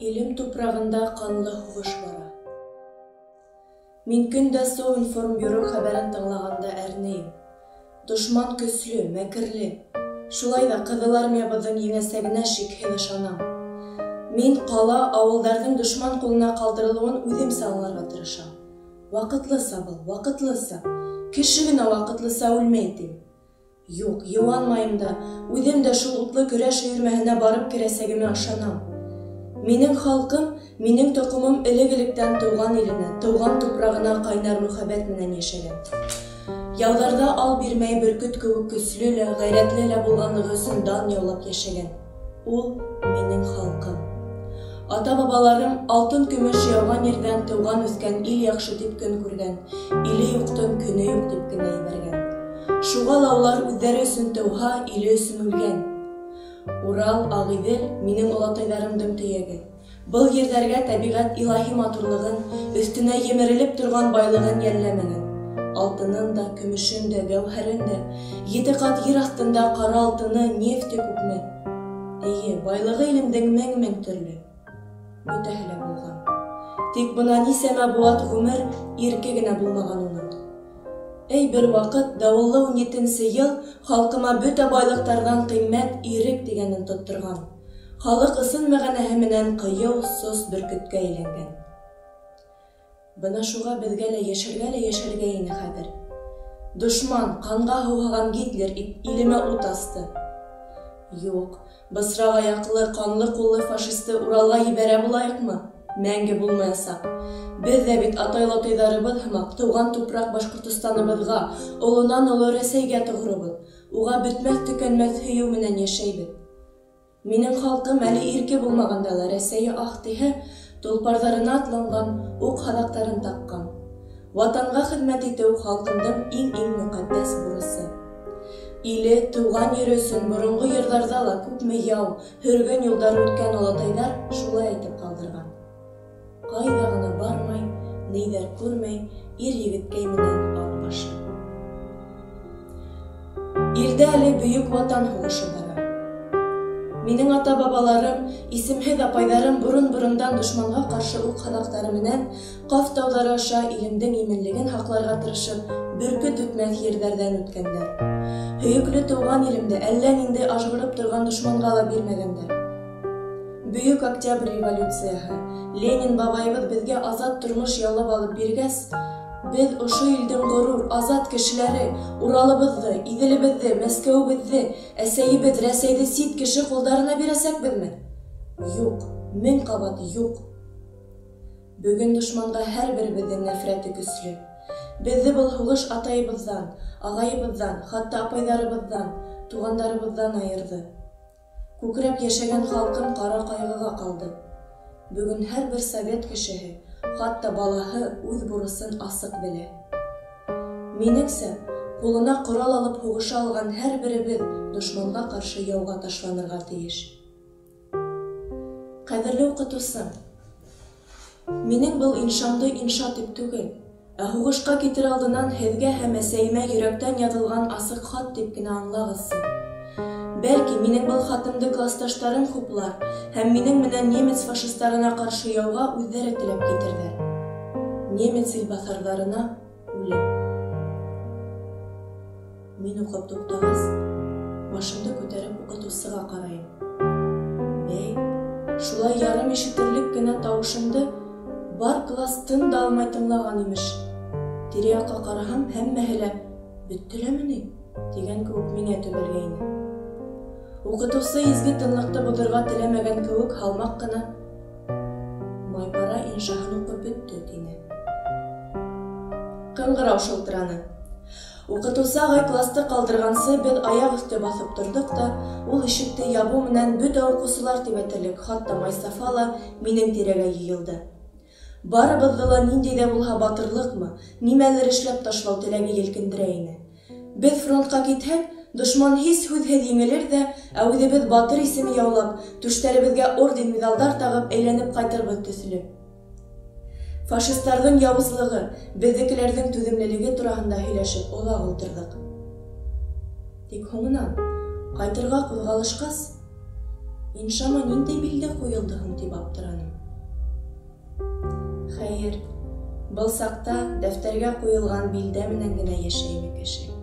Илем тупрағында ҡанлы һуғыш бара. Мин көн дә Совинформбюро хәбәрен тыңлағанда әрнейем. Дошман көслө, мәкерле. Шулай ҙа Ҡыҙыл Армиябыҙҙың еңәсәгенә шикһеҙ ышанам. Мин ҡала, ауылдарҙың дошман ҡулына ҡалдырылыуын үҙемсә аңларға тырышам. Ваҡытлыса был, ваҡытлыса. Кеше генә ваҡытлыса үлмәй тим. Юҡ, йыуанмайым да, үҙем дә шул утлы көрәш өйөрмәһенә барып керәсәгемә ышанам. Минең халҡым, минең тоҡомом элек-электән тыуған иленә, тыуған тупрағына ҡайнар мөхәббәт менән йәшәгән. Яуҙарҙа ал бирмәй бөркөт кеүек көслө лә, ғәйрәтле лә булғанлығы өсөн дан яулап йәшәгән. Ул минең халҡым. Ата-бабаларым алтын көмөш яуған ерҙән тыуған үҫкән ил яҡшы тип көн күргән, иле юҡтың көнө юҡ тип кенә ебәргән. Шуға ла улар үҙҙәре өсөн тыуһа, иле өсөн үлгән. Урал, Ағиҙел минең олатайҙарымдың төйәге. Был ерҙәргә тәбиғәт илаһи матурлығын, өҫтөнә емерелеп торған байлығын йәлләмәгән. Алтынын да, көмөшөн дә, гәүһәрен дә, ете ҡат ер аҫтында ҡара алтыны, нефте күпме. Эйе, байлығы илемдең мең-мең төрлө. Бөтәһе лә булған. Тик бына нисәмә быуат ғүмер ирке генә булмаған уның. Эй, бер ваҡыт, дауыллы 17-нсе йыл халҡыма бөтә байлыҡтарҙан ҡиммәт ирек тигәнен тотторған. Халыҡ ысын мәғәнәһе менән ҡыйыу, сос бөркөткә әйләнгән. Бына шуға беҙгә лә йәшәргә лә йәшәргә ине хәҙер. Дошман, ҡанға һыуһаған Гитлер илемә ут асты. Юҡ, бысраҡ аяҡлы, ҡанлы ҡуллы фашисты Уралға ебәрә булайыҡмы? Мәңге булмаясаҡ. Беҙ ҙә бит атай-латайҙарыбыҙ һымаҡ тыуған тупраҡ Башҡортостаныбыҙға, олонан оло Рәсәйгә тоғробоҙ, уға бөтмәҫ-төкәнмәҫ һөйөү менән йәшәйбеҙ. Минең халҡым әле ирке булмағанда ла Рәсәйе аһ тиһә, толпарҙарына атланған, уҡ һаҙаҡтарын таҡҡан. Ватанға хеҙмәт итеү халҡымдың иң-иң мөҡәддәс бурысы. Иле, тыуған ере өсөн боронғо йырҙарҙа ла күпме яу, һөргөн юлдары үткән олатайҙар шулай әйтеп ҡалдырған. Ҡайҙа ғына бармай, ниҙәр күрмәй, ир егеткәй менән ат башы. Илдә әле Бөйөк Ватан һуғышы бара. Минең ата-бабаларым, исемһеҙ апайҙарым борон-борондан дошманға ҡаршы уҡ һаҙаҡтары менән Ҡаф тауҙары аша илемдең именлеген һаҡларға тырышып, бөркөт үтмәҫ ерҙәрҙән үткәндәр. Һөйөклө тыуған илемде әллә ниндәй ажғырып торған дошманға ла бирмәгәндәр. Бөйөк Октябрь революцияһы, Ленин бабайыбыҙ беҙгә азат тормош яулап алып биргәс, беҙ ошо илдең ғорур, азат кешеләре, Уралыбыҙҙы, Иҙелебеҙҙе, Мәскәүебеҙҙе, әсәйебеҙ Рәсәйҙе сит кеше ҡулдарына бирәсәкбеҙме? Юҡ, мең ҡабат юҡ. Бөгөн дошманға һәр беребеҙҙең нәфрәте көслө. Беҙҙе был һуғыш атайыбыҙҙан, ағайыбыҙҙан, хатта апайҙарыбыҙҙан, туғандарыбыҙҙан айырҙы. Күкрәп йәшәгән халҡым ҡара ҡайғыға ҡалды. Бөгөн һәр бер совет кешеһе, хатта балаһы үҙ бурысын асыҡ белә. Минеңсә, ҡулына ҡорал алып һуғыша алған һәр беребеҙ дошманға ҡаршы яуға ташланырға тейеш. Ҡәҙерле уҡытыусым, минең был иншамды инша тип түгел, ә һуғышҡа китер алдынан һеҙгә һәм әсәйемә йөрәктән яҙылған асыҡ хат тип кенә аңлағыҙсы. Бәлки, минең был хатымды класташтарым хуплар һәм минең менән немец фашистарына ҡаршы яуға үҙҙәре теләп китерҙәр. Немец илбаҫарҙарына үлем. Мин уҡып туҡтағас, башымды күтәреп уҡытыусыға ҡарайым. Бәй, шулай ярым ишетерлек кенә тауышымды бар класс тын да алмай тыңлаған имеш. Тирә-яҡҡа ҡараһам, һәммәһе лә бөттө ләме ни тигән кеүек миңә төбәлгәйне. Уҡытыусы изге тынлыҡты боҙорға теләмәгән кеүек һалмаҡ ҡына Майпара иншаһын уҡып бөттө, тине. Ҡыңғырау шылтыраны. Уҡытыусы ағай класты ҡалдырғансы беҙ аяҡ өҫтө баҫып торҙоҡ та, ул ишекте ябыу менән бөтә уҡыусылар тип әйтерлек, хатта Майсафа ла минең тирәгә йыйылды. Барыбыҙҙы ла ниндәй ҙә булһа батырлыҡмы, нимәлер эшләп ташлау теләге елкендерә ине. Беҙ фронтҡа китһәк, дошман һис һүҙһеҙ еңелер ҙә, ә үҙебеҙ батыр исеме яулап, түштәребеҙгә орден-миҙалдар тағып әйләнеп ҡайтырбыҙ төҫлө. Фашистарҙың яуызлығы, беҙҙекеләрҙең түҙемлелеге тураһында һөйләшеп оҙаҡ ултырҙыҡ. Тик һуңынан, ҡайтырға ҡуҙғалышҡас, иншама ниндәй билдә ҡуйылды һуң тип аптыраным. Хәйер, был саҡта дәфтәргә ҡуйылған билдә менән генә йәшәйме кеше?